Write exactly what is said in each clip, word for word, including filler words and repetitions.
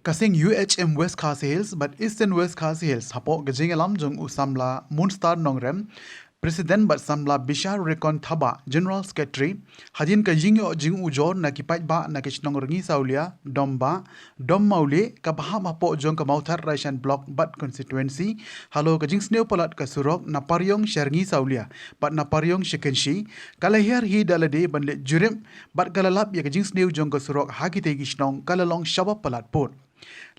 Ka seng U H M West Khasi Hills bad Eastern West Khasi Hills, hapoh ka jingïalam jong u samla Moonstar Nongrem, President, bad samla Bishar Rekon Thabah, General Secretary, hadien ka jingïoh jingujor na ki paidbah na ki shnong Rngiew Sawlia, Dombah, Dommawlieh, kaba hap hapoh jong ka Mawthadraishan Block bad Constituency, halor ka jingsniew palat ka surok na Pariong sha Rngiew Sawlia bad na Pariong sha Kynshi, ka la hiar hi da lade ban leit jurip bad ka la lap ïa ka jingsniew jong ka surok ha kitei ki shnong ka la long shaba palat pud.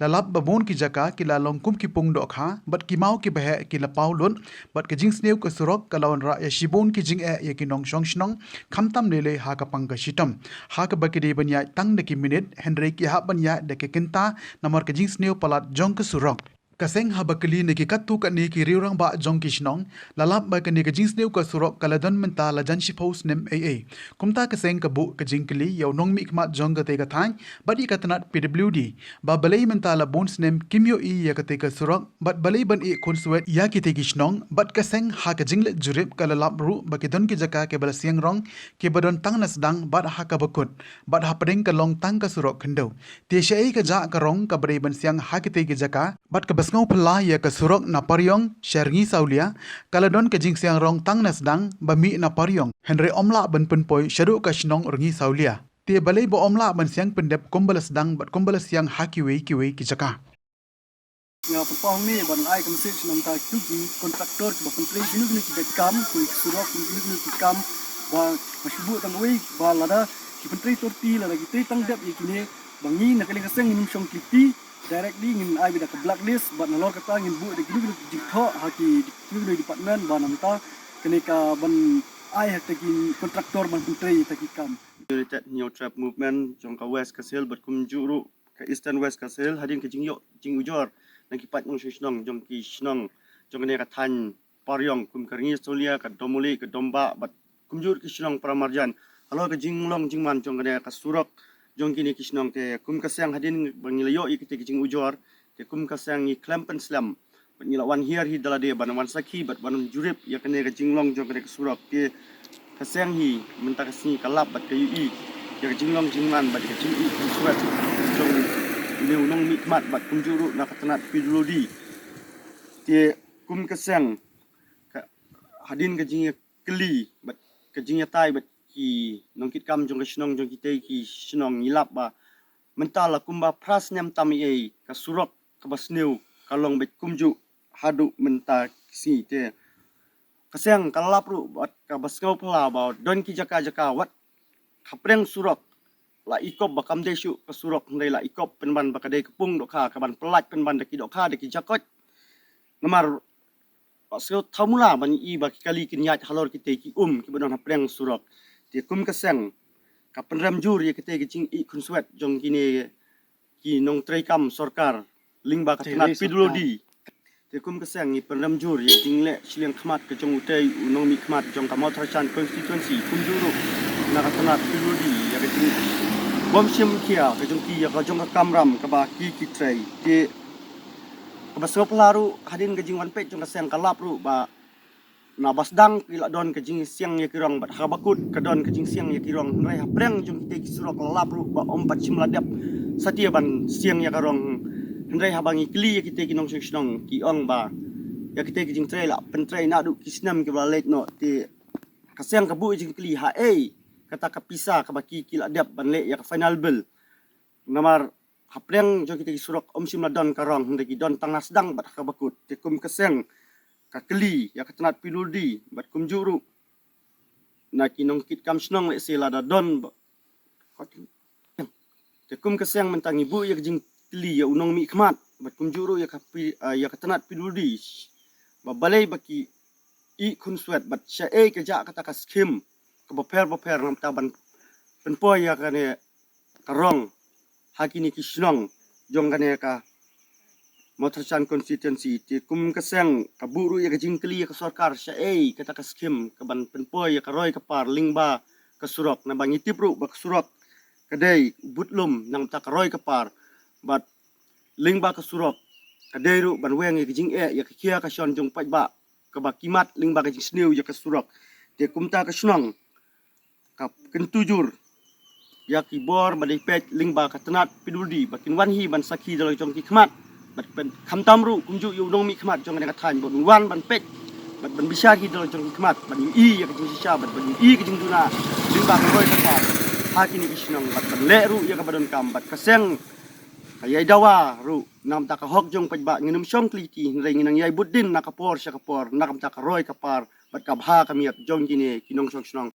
La lap ba bun ki jaka ki la long kum ki pung dohkha bad ki maw kiba heh ki la paw lut, bad ka jingsniew ka surok ka la wanrah ïa shibun ki jingeh ïa ki nongshong shnong, khamtam lei lei ha ka pang ka shitom, ha kaba ki dei ban ïaid tang da ki minit, hynrei ki hap ban ïaid da ki kynta namar ka jingsniew palat jong ka surok. Ka seng haba kylli na ki katto katne ki riew rangbah jong ki shnong, la lap ba kane ka jingsniew ka surok ka la don mynta la jan shiphew snem ei ei. Kumta ka seng ka buh ka jingkylli ïa u nongmihkhmat jong katei ka thaiñ bad ïa ka tnat P W D ba balei mynta la bun snem kim ïohi ïa katei ka surok bad balei ban ïeh khunswet ïa kitei ki shnong, bad ka seng ha ka jingleit jurip ka la lap ruh ba ki don ki jaka kiba la siang rong, kiba don tang na sdang bad ha kaba kut, bad hapdeng ka long tang ka surok khyndew. Te shaei ka jah ka rong kaba dei ban siang ha kitei ki jaka, bad kaba sngewphylla ïa ka surok na Pariong sha Rngiew Sawlia, ka la don ka jingsiang rong tang na sdang ba mih na Pariong, hynrei ym lah ban pynpoi shaduh ka shnong Rngiew Sawlia. Te balei ba ym lah ban siang pyndep kumba la sdang bad kumba la siang ha kiwei kiwei ki jaka? Nga pynpaw hangne ban ai ka message na bynta kito ki contractor kiba pyntrei kino kino ki jait kam, ki surok, kino kino ki kam, ba nga shu buh tang kawei, ba lada ki pyntrei torti, lada ki trei tang dep ïa kine, ba ngi na ka liang ka seng ngin ym shong kylli, directly ngin ai beit da ka blacklist, bad nalor kata ngin buh da kino kino ki jingthoh ha ki, kino kino department, ba na bynta kane ka ban ai ha kita ki contractor ban pyntrei ïa kita ki kam. United Hynñiewtrep Movement jong ka West Khasi Hills bad kumjuh ruh ka Eastern West Khasi Hills, hadien ka jingïoh jingujor na ki paid nongshong shnong jong ki shnong jong kane ka thaiñ Pariong, kum ka Rngiew Sawlia, ka Dommawlieh, ka Dombah, bad kumjuh ki shnong para marjan halor ka jinglong jingman jong kane ka surok jong kine ki shnong. Te kum ka seng, hadien ba ngi la ïoh ïa kita ki jingujor, te kum ka seng ngi khlem pynslem bad ngi la wan hiar hi da lade ban wan sakhi bad wan jurip ïa kane ka jinglong jong kane ka surok. Te ka seng hi mynta ka sngi ka lap bad ka ïohi ïa ka jinglong jingman bad ka jingïohi ka shuwa jong une u nongmihkhmat bad kumjuh ruh na ka tnat P W D. Te kum ka seng, ka, hadien ka jingïakylli bad ka jingïatai bad ki nongkitkam jong ka shnong jong kitei ki shnong, ngi lap ba mynta la kumba phra snem tam ei ei ka surok kaba sniew ka long beit kumjuh haduh mynta ka sngi. Te ka seng ka lap ruh bad kaba sngewphylla ba don ki jaka jaka wat hapdeng surok la ikop ba kam dei shuh ka surok, hynrei la ikop pynban ba ka dei ka pung dohkha, ka ban pyllait pynban da ki dohkha da ki jakoit. Namar ba sngewthuh mula ban i ba ki kali kin ïaid halor kitei ki um kiba don hapdeng surok. Te kum ka seng ka pynrem jur ïa kitei ki jingïohi khunswet jong kine ki nongtrei kam sorkar lyngba ka tnat P W D. Te kum ka seng ngi pynrem jur ïa ka jingleh shiliang khmat ka jong utei u nongmihkhmat jong ka Mawthadraishan constituency, kumjuh ruh na ka tnat P W D ïa ka jingbym shim khia ka jong ki ïa ka jong ka kamram kaba ki ki trei. Te kaba sngewphylla ruh, hadien ka jingwan peit jong ka seng ka lap ruh ba naba sdang ki la don ka jingsiang ïa ki rong bad haba kut ka don ka jingsiang ïa ki rong, hynrei hapdeng jong kitei ki surok la lap ruh ba ym pat shym la dep satia ban siang ïa ka rong. Hynrei haba ngi kylli ïa kitei ki nongshong shnong ki ong ba ïa kitei ki jingtrei la pyntrei naduh ki snem kiba la leit noh. Te ka seng ka buh ïa ka jingkylli haei kata ka pisa kaba ki ki la dep ban leh ïa ka final bill. Namar hapdeng jong kitei ki surok ym shym la don ka rong, hynrei ki don tang na sdang bad ha kaba kut. Te kum ka seng ka kylli ïa ka tnat P W D bad kumjuh ruh na ki nongkitkam shnong, lehse lada don ba. Te kum ka seng mynta ngi buh ïa ka jingkylli ïa u nongmihkhmat bad kumjuh ruh ïa ka pi-, ah, ïa ka tnat P W D ba balei ba ki ïohi khunswet bad shaei ka jah kata ka skhim kaba pher bapher namar ban pynpoi ïa kane ka rong ha kine ki shnong jong kane ka Mawthadraishan constituency. Te kum ka seng ka buh ruh ïa ka jingkylli ïa ka sorkar shaei kata ka skhim ka ban pynpoi ïa ka roi ka par lyngba ka surok, naba ngi tip ruh ba ka surok ka dei u budlum namar ka roi ka par, bad lyngba ka surok ka dei ruh ban weng ïa ka jingeh ïa ka khia ka shon jong paidbah kaba ki mad lyngba ka jingsniew ïa ka surok. Te kumta ka shnong ka kyntu jur ïa ki bor ba dei peit lyngba ka tnat P W D ba kin wan hi ban sakhi da la jong ki khmat. Bad peit khamtam ruh kumjuh ïa u nongmihkhmat jong kane ka thaiñ bad un wan ban peit bad ban bishar hi da la jong ki khmat ban ïohi ïa ka jingshisha bad ban ïohi ka jingduna lyngba ka roi ka par ha kine ki shnong bad ban leh ruh ïa kaba donkam bad ka seng ka ïai dawa ruh namar ka hok jong paidbah ngin ym shong khliti hynrei ngin nang ïai bud dien na ka por sha ka por na ka bynta ka roi ka par bad ka bha ka miat jong kine ki nongshong shnong